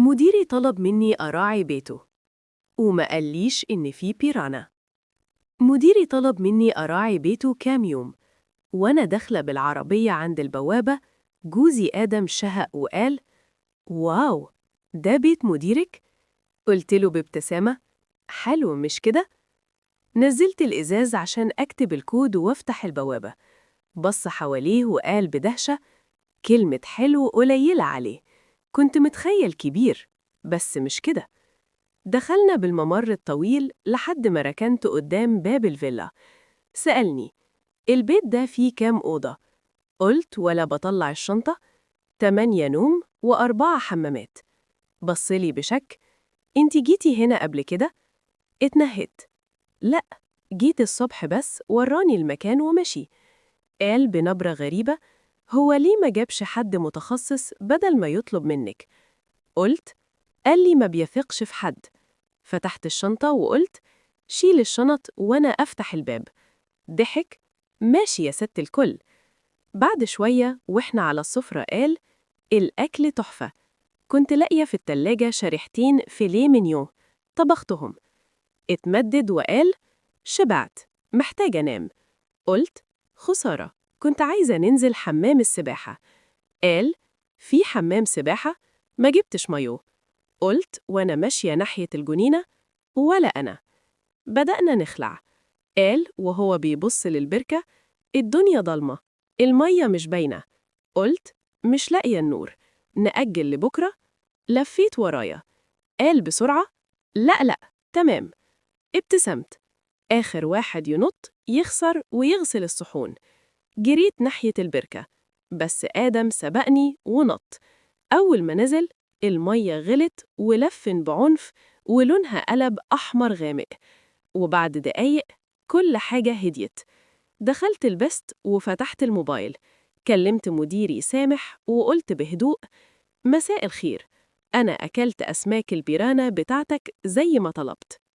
مديري طلب مني أراعي بيته وما قاليش إن في بيرانا. مديري طلب مني أراعي بيته كام يوم. وأنا داخلة بالعربية عند البوابة، جوزي آدم شهق وقال: wow، ده بيت مديرك؟ قلت له بابتسامة: حلو مش كده؟ نزلت الإزاز عشان أكتب الكود وأفتح البوابة. بص حواليه وقال بدهشة: كلمة حلو قليلة عليه، كنت متخيل كبير بس مش كده. دخلنا بالممر الطويل لحد ما ركنت قدام باب الفيلا. سألني: البيت ده فيه كام أوضة؟ قلت وأنا بطلع الشنطة: 8 نوم و4 حمامات. بصلي بشك: انتي جيتي هنا قبل كده؟ اتنهدت: لأ، جيت الصبح بس وراني المكان ومشي. قال بنبرة غريبة: هو ليه ما جابش حد متخصص بدل ما يطلب منك؟ قلت: قال لي ما بيثقش في حد. فتحت الشنطة وقلت: شيل الشنط وأنا أفتح الباب. ضحك: ماشي يا ست الكل. بعد شوية وإحنا على السفرة قال: الأكل تحفة، كنت لاقية في التلاجة شريحتين فيليه مينيون، طبختهم. اتمدد وقال: شبعت، محتاجة أنام. قلت: خسارة، كنت عايزة ننزل حمام السباحة. قال: في حمام سباحة؟ ما جبتش مايو. قلت وأنا ماشية ناحية الجنينة: ولا أنا. بدأنا نخلع. قال وهو بيبص للبركة: الدنيا ضلمة، المية مش باينة. قلت: مش لاقية النور، نأجل لبكرة؟ لفيت ورايا. قال بسرعة: لا لا، تمام. ابتسمت. آخر واحد ينط يخسر ويغسل الصحون. جريت ناحية البركة، بس آدم سبقني ونط. أول ما نزل، المية غلت ولف بعنف ولونها قلب أحمر غامق، وبعد دقايق كل حاجة هديت. دخلت لبست وفتحت الموبايل، كلمت مديري سامح وقلت بهدوء: مساء الخير، أنا أكلت أسماك البيرانا بتاعتك زي ما طلبت.